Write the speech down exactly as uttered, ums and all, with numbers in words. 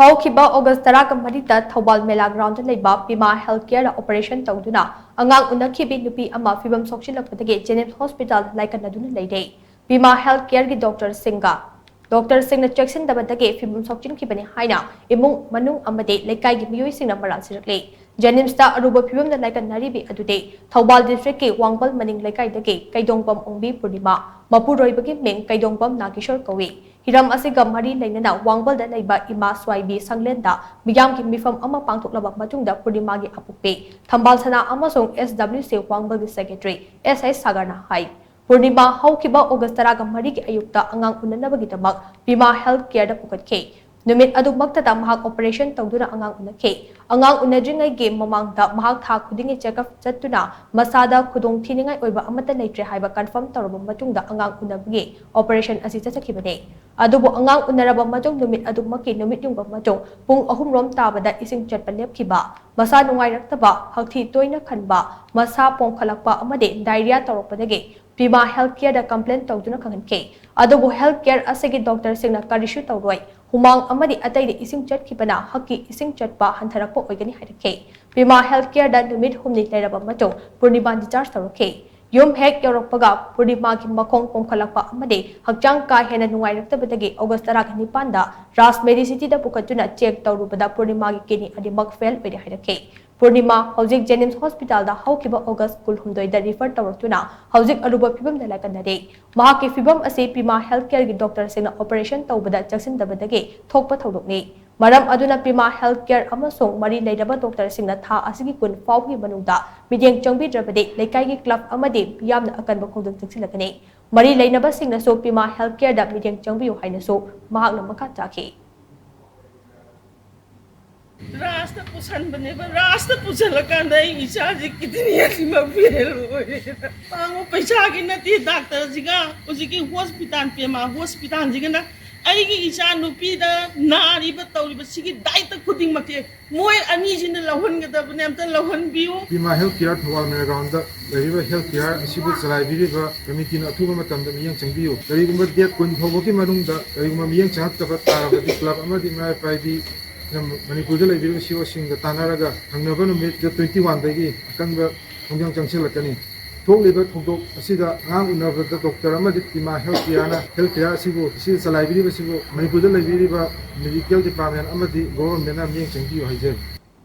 ꯍꯧꯈꯤꯕ ꯑꯣꯒꯁ ꯇꯔꯥꯒ ꯃꯔꯤꯗ ꯊꯧꯕꯥꯜ ꯃꯦꯂꯥ ꯒ꯭ꯔꯥꯎꯟꯗ ꯂꯩꯕ ꯄꯤꯃꯥ ꯍꯦꯜꯊ ꯀꯦꯌꯔꯗ ꯑꯣꯄꯔꯦꯁꯟ ꯇꯧꯗꯨꯅ ꯑꯉꯥꯡ ꯎꯅꯈꯤꯕꯤ ꯅꯨꯄꯤ ꯑꯃ ꯐꯤꯕꯝ ꯁꯣꯛꯆꯤꯜꯂꯛꯄꯗꯒꯤ ꯖꯦꯅꯤꯝꯁ ꯍꯣꯁꯄꯤꯇꯥꯜꯗ ꯂꯥꯏꯀꯠꯅꯗꯨꯅ ꯂꯩꯔꯦ꯫ ꯄꯤꯃꯥ ꯍꯦꯜꯊ ꯀꯦꯌꯔꯒꯤ ꯗꯣꯛꯇꯔꯁꯤꯡꯒ ꯗꯣꯛꯇꯔꯁꯤꯡꯅ ꯆꯦꯛꯁꯤꯟꯗꯕꯗꯒꯤ ꯐꯤꯕꯝ ꯁꯣꯛꯆꯤꯟꯈꯤꯕꯅꯤ ꯍꯥꯏꯅ ꯏꯃꯨꯡ ꯃꯅꯨꯡ ꯑꯃꯗꯤ ꯂꯩꯀꯥꯏꯒꯤ ꯃꯤꯑꯣꯏꯁꯤꯡꯅ ꯃꯔꯥꯜ ꯁꯤꯔꯛꯂꯤ꯫ ꯖꯦꯅꯤꯝꯁꯇ ꯑꯔꯨꯕ ꯐꯤꯕꯝꯗ ꯂꯥꯏꯀꯠꯅꯔꯤꯕꯤ ꯑꯗꯨꯗꯤ ꯊꯧꯕꯥꯜ ꯗꯤꯁꯇ꯭ꯔꯤꯛꯀꯤ ꯋꯥꯡꯕꯜ ꯃꯅꯤꯡ ꯂꯩꯀꯥꯏꯗꯒꯤ ꯀꯩꯗꯣꯡꯕꯝ ꯑꯣꯡꯕꯤ ꯄꯨꯔꯅꯤꯃꯥ, ꯃꯄꯨꯔꯣꯏꯕꯒꯤ ꯃꯤꯡ ꯀꯩꯗꯣꯡꯕꯝ ꯅꯥꯒꯦꯁꯣꯔ ꯀꯧꯏ꯫ ꯍꯤꯔꯝ ꯑꯁꯤꯒ ꯃꯔꯤ ꯂꯩꯅꯅ ꯋꯥꯡꯕꯜꯗ ꯂꯩꯕ ꯏꯃꯥ ꯁ꯭ꯋꯥꯏꯕꯤ ꯁꯪꯂꯦꯟꯗ ꯃꯤꯌꯥꯝꯒꯤ ꯃꯤꯐꯝ ꯑꯃ ꯄꯥꯡꯊꯣꯛꯂꯕ ꯃꯇꯨꯡꯗ ꯄꯨꯔꯅꯤꯃꯥꯒꯤ ꯑꯄꯣꯛꯄꯤ ꯊꯝꯕꯥꯜ ꯁꯅꯥ ꯑꯃꯁꯨꯡ ꯑꯦꯁ ꯗꯕ꯭ꯂꯤꯎ ꯁꯤ ꯋꯥꯡꯕꯜꯒꯤ ꯁꯦꯀ꯭ꯔꯦꯇꯔꯤ ꯑꯦꯁ ꯑꯩꯆ ꯁꯥꯒꯔꯅ ꯍꯥꯏ꯫ ꯄꯨꯔꯅꯤꯃꯥ ꯍꯧꯈꯤꯕ ꯑꯣꯒꯁ ꯇꯔꯥꯒ ꯃꯔꯤꯒꯤ ꯑꯌꯨꯛꯇ ꯑꯉꯥꯡ ꯎꯅꯅꯕꯒꯤꯗꯃꯛ ꯄꯤꯃꯥ ꯍꯦꯜꯊ ꯀꯦꯌꯔꯗ ꯄꯨꯈꯠꯈꯤ꯫ ꯅꯨꯃꯤꯠ ꯑꯗꯨꯃꯛꯇꯗ ꯃꯍꯥꯛ ꯑꯣꯄꯔꯦꯁꯟ ꯇꯧꯗꯨꯅ ꯑꯉꯥꯡ ꯎꯅꯈꯤ꯫ ꯑꯉꯥꯡ ꯎꯅꯗ꯭ꯔꯤꯉꯩꯒꯤ ꯃꯃꯥꯡꯗ ꯃꯍꯥꯛ ꯊꯥ ꯈꯨꯗꯤꯡꯒꯤ ꯆꯦꯛꯑꯞ ꯆꯠꯇꯨꯅ ꯃꯁꯥꯗ ꯈꯨꯗꯣꯡ ꯊꯤꯅꯤꯡꯉꯥꯏ ꯑꯣꯏꯕ ꯑꯃꯠꯇ ꯂꯩꯇ꯭ꯔꯦ ꯍꯥꯏꯕ ꯀꯟꯐꯥꯔꯝ ꯇꯧꯔꯕ ꯃꯇꯨꯡꯗ ꯑꯉꯥꯡ ꯎꯅꯕꯒꯤ ꯑꯣꯄꯔꯦꯁꯟ ꯑꯁꯤ ꯆꯠꯊꯈꯤꯕꯅꯤ꯫ ꯑꯗꯨꯕꯨ ꯑꯉꯥꯡ ꯎꯅꯔꯕ ꯃꯇꯨꯡ ꯅꯨꯃꯤꯠ ꯑꯗꯨꯃꯛꯀꯤ ꯅꯨꯃꯤꯠ ꯌꯨꯡꯕ ꯃꯇꯨꯡ ꯄꯨꯡ ꯑꯍꯨꯝ ꯔꯣꯝ ꯇꯥꯕꯗ ꯏꯁꯤꯡ ꯆꯠꯄ ꯂꯦꯞꯈꯤꯕ, ꯃꯁꯥ ꯅꯨꯡꯉꯥꯏꯔꯛꯇꯕ, ꯍꯛꯊꯤ ꯇꯣꯏꯅ ꯈꯟꯕ, ꯃꯁꯥ ꯄꯣꯝꯈꯠꯂꯛꯄ ꯑꯃꯗꯤ ꯗꯥꯏꯔꯤꯌꯥ ꯇꯧꯔꯛꯄꯗꯒꯤ ꯄꯤꯃꯥ ꯍꯦꯜꯊ ꯀꯦꯌꯔꯗ ꯀꯝꯄ꯭ꯂꯦꯟ ꯇꯧꯗꯨꯅ ꯈꯪꯍꯟꯈꯤ꯫ ꯑꯗꯨꯕꯨ ꯍꯦꯜꯊ ꯀꯦꯌꯔ ꯑꯁꯤꯒꯤ ꯗꯣꯛꯇꯔꯁꯤꯡꯅ ꯀꯔꯤꯁꯨ ꯇꯧꯔꯣꯏ, ꯍꯨꯃꯥꯡ ꯑꯃꯗꯤ ꯑꯇꯩꯗ ꯏꯁꯤꯡ ꯆꯠꯈꯤꯕꯅ ꯍꯛꯀꯤ ꯏꯁꯤꯡ ꯆꯠꯄ ꯍꯟꯊꯔꯛꯄ ꯑꯣꯏꯒꯅꯤ ꯍꯥꯏꯔꯛꯈꯤ꯫ ꯄꯤꯃꯥ ꯍꯦꯜꯊ ꯀꯦꯌꯔꯗ ꯅꯨꯃꯤꯠ ꯍꯨꯝꯅꯤ ꯂꯩꯔꯕ ꯃꯇꯨꯡ ꯄꯨꯔꯅꯤꯃꯥ ꯗꯤꯆꯥꯔꯖ ꯇꯧꯔꯛꯈꯤ꯫ ꯌꯨꯝ ꯍꯦꯛ ꯌꯧꯔꯛꯄꯒ ꯄꯨꯔꯅꯤꯃꯥꯒꯤ ꯃꯈꯣꯡ ꯄꯣꯝꯈꯠꯂꯛꯄ ꯑꯃꯗꯤ ꯍꯛꯆꯥꯡ ꯀꯥ ꯍꯦꯟꯅ ꯅꯨꯡꯉꯥꯏꯔꯛꯇꯕꯗꯒꯤ ꯑꯣꯒꯁ ꯇꯔꯥꯒ ꯅꯤꯄꯥꯟꯗ ꯔꯥꯖ ꯃꯦꯗꯤꯁꯤꯇꯤꯗ ꯄꯨꯈꯠꯇꯨꯅ ꯆꯦꯛ ꯇꯧꯔꯨꯕꯗ ꯄꯨꯔꯅꯤꯃꯥꯒꯤ ꯀꯤꯗꯅꯤ ꯑꯅꯤꯃꯛ ꯐꯦꯜ ꯑꯣꯏꯔꯦ ꯍꯥꯏꯔꯛꯈꯤ꯫ ꯄꯨꯔꯅꯤꯃꯥ ꯍꯧꯖꯤꯛ ꯖꯦꯅꯤꯝꯁ ꯍꯣꯁꯄꯤꯇꯥꯜꯗ ꯍꯧꯈꯤꯕ ꯑꯣꯒꯁ ꯀꯨꯟꯍꯨꯝꯗꯣꯏꯗ ꯔꯤꯐꯔ ꯇꯧꯔꯛꯇꯨꯅ ꯍꯧꯖꯤꯛ ꯑꯔꯨꯕ ꯐꯤꯕꯝꯗ ꯂꯥꯏꯀꯠꯅꯔꯤ꯫ ꯃꯍꯥꯛꯀꯤ ꯐꯤꯕꯝ ꯑꯁꯤ ꯄꯤꯃꯥ ꯍꯦꯜꯊ ꯀꯦꯌꯔꯒꯤ ꯗꯣꯛꯇꯔꯁꯤꯡꯅ ꯑꯣꯄꯔꯦꯁꯟ ꯇꯧꯕꯗ ꯆꯦꯛꯁꯤꯟꯗꯕꯗꯒꯤ ꯊꯣꯛꯄ ꯊꯧꯗꯣꯛꯅꯤ꯫ ꯃꯔꯝ ꯑꯗꯨꯅ ꯄꯤꯃꯥ ꯍꯦꯜꯊ ꯀꯦꯌꯔ ꯑꯃꯁꯨꯡ ꯃꯔꯤ ꯂꯩꯅꯕ ꯗꯣꯛꯇꯔꯁꯤꯡꯅ ꯊꯥ ꯑꯁꯤꯒꯤ ꯀꯨꯟ ꯐꯥꯎꯕꯒꯤ ꯃꯅꯨꯡꯗ ꯃꯤꯠꯌꯦꯡ ꯆꯪꯕꯤꯗ꯭ꯔꯕꯗꯤ ꯂꯩꯀꯥꯏꯒꯤ ꯀ꯭ꯂꯕ ꯑꯃꯗꯤ ꯃꯤꯌꯥꯝꯅ ꯑꯀꯟꯕ ꯈꯣꯡꯖꯪ ꯆꯪꯁꯤꯜꯂꯛꯀꯅꯤ꯫ ꯃꯔꯤ ꯂꯩꯅꯕꯁꯤꯡꯅꯁꯨ ꯄꯤꯃꯥ ꯍꯦꯜꯊ ꯀꯦꯌꯔꯗ ꯃꯤꯠꯌꯦꯡ ꯆꯪꯕꯤꯌꯨ ꯍꯥꯏꯅꯁꯨ ꯃꯍꯥꯛꯅ ꯃꯈꯥ ꯇꯥꯈꯤ꯫ ꯔꯥꯖꯇ ꯄꯨꯁꯟꯕꯅꯦꯕ꯫ ꯔꯥꯖꯇ ꯄꯨꯁꯜꯂꯀꯥꯟꯗ ꯑꯩ ꯏꯆꯥꯁꯦ ꯀꯤꯗꯅꯤ ꯑꯅꯤꯃꯛ ꯐꯦꯜ ꯑꯣꯏꯔꯦ꯫ ꯄꯥꯡꯕ ꯄꯩꯁꯥꯒꯤ ꯅꯠꯇꯦ, ꯗꯥꯛꯇꯔꯁꯤꯒ ꯍꯧꯖꯤꯛꯀꯤ ꯍꯣꯁꯄꯤꯇꯥꯜ, ꯄꯦꯃꯥ ꯍꯣꯁꯄꯤꯇꯥꯜꯁꯤꯒꯅ ꯑꯩꯒꯤ ꯏꯆꯥ ꯅꯨꯄꯤꯗ ꯅꯥꯔꯤꯕ ꯇꯧꯔꯤꯕ ꯁꯤꯒꯤ ꯗꯥꯏꯇ ꯈꯨꯗꯤꯡꯃꯛꯁꯦ ꯃꯣꯏ ꯑꯅꯤꯁꯤꯅ ꯂꯧꯍꯟꯒꯗꯕꯅꯦ, ꯑꯝꯇ ꯂꯧꯍꯟꯕꯤꯌꯨ꯫ ꯄꯤꯃꯥ ꯍꯦꯜꯊ ꯀꯤꯌꯔ ꯊꯧꯕꯥꯜ ꯃꯦꯔꯥꯒ꯭ꯔꯥꯎꯟꯗ ꯂꯩꯔꯤꯕ ꯍꯦꯜꯊ ꯀꯤꯌꯔ ꯑꯁꯤꯕꯨ ꯆꯂꯥꯏꯕꯤꯔꯤꯕ ꯀꯃꯤꯇꯤꯅ ꯑꯊꯨꯕ ꯃꯇꯝꯗ ꯃꯤꯠꯌꯦꯡ ꯆꯪꯕꯤꯌꯨ꯫ ꯀꯔꯤꯒꯨꯝꯕ ꯗꯦꯠ ꯀꯨꯟ ꯐꯥꯎꯕꯒꯤ ꯃꯅꯨꯡꯗ ꯀꯔꯤꯒꯨꯝꯕ ꯃꯤꯠꯌꯦꯡ ꯆꯪꯉꯛꯇꯕ ꯇꯥꯔꯕꯗꯤ ꯀ꯭ꯂꯕ ꯑꯃꯗꯤ ꯃꯤꯔꯥꯏ ꯄꯥꯏꯕꯤ ꯃꯅꯤꯄꯨꯔꯗ ꯂꯩꯕꯤꯔꯤꯕ ꯁꯤꯑꯣꯁꯤꯡꯒ ꯇꯥꯟꯅꯔꯒ ꯊꯪꯅꯕ ꯅꯨꯃꯤꯠ ꯗꯦꯠ ꯇ꯭ꯋꯦꯟꯇꯤ ꯋꯥꯟꯗꯒꯤ ꯑꯀꯟꯕ ꯈꯣꯡꯖꯪ ꯆꯪꯁꯤꯜꯂꯛꯀꯅꯤ꯫ ꯊꯣꯛꯂꯤꯕ ꯊꯧꯗꯣꯛ ꯑꯁꯤꯗ ꯑꯉꯥꯡ ꯎꯅꯕꯗ ꯗꯣꯛꯇꯔ ꯑꯃꯗꯤ ꯄꯤꯃꯥ ꯍꯦꯜꯊ ꯀꯤꯌꯔꯅ ꯍꯦꯜꯊ ꯀꯤꯌꯔ ꯑꯁꯤꯕꯨ ꯑꯁꯤꯗ ꯆꯂꯥꯏꯕꯤꯔꯤꯕꯁꯤꯕꯨ ꯃꯅꯤꯄꯨꯔꯗ ꯂꯩꯕꯤꯔꯤꯕ ꯃꯦꯗꯤꯀꯦꯜ ꯗꯤꯄꯥꯔꯠꯃꯦꯟ ꯑꯃꯗꯤ ꯒꯣꯚꯔꯟꯃꯦꯟꯅ ꯃꯤꯠꯌꯦꯡ ꯆꯪꯕꯤꯌꯨ ꯍꯥꯏꯖꯔꯤ꯫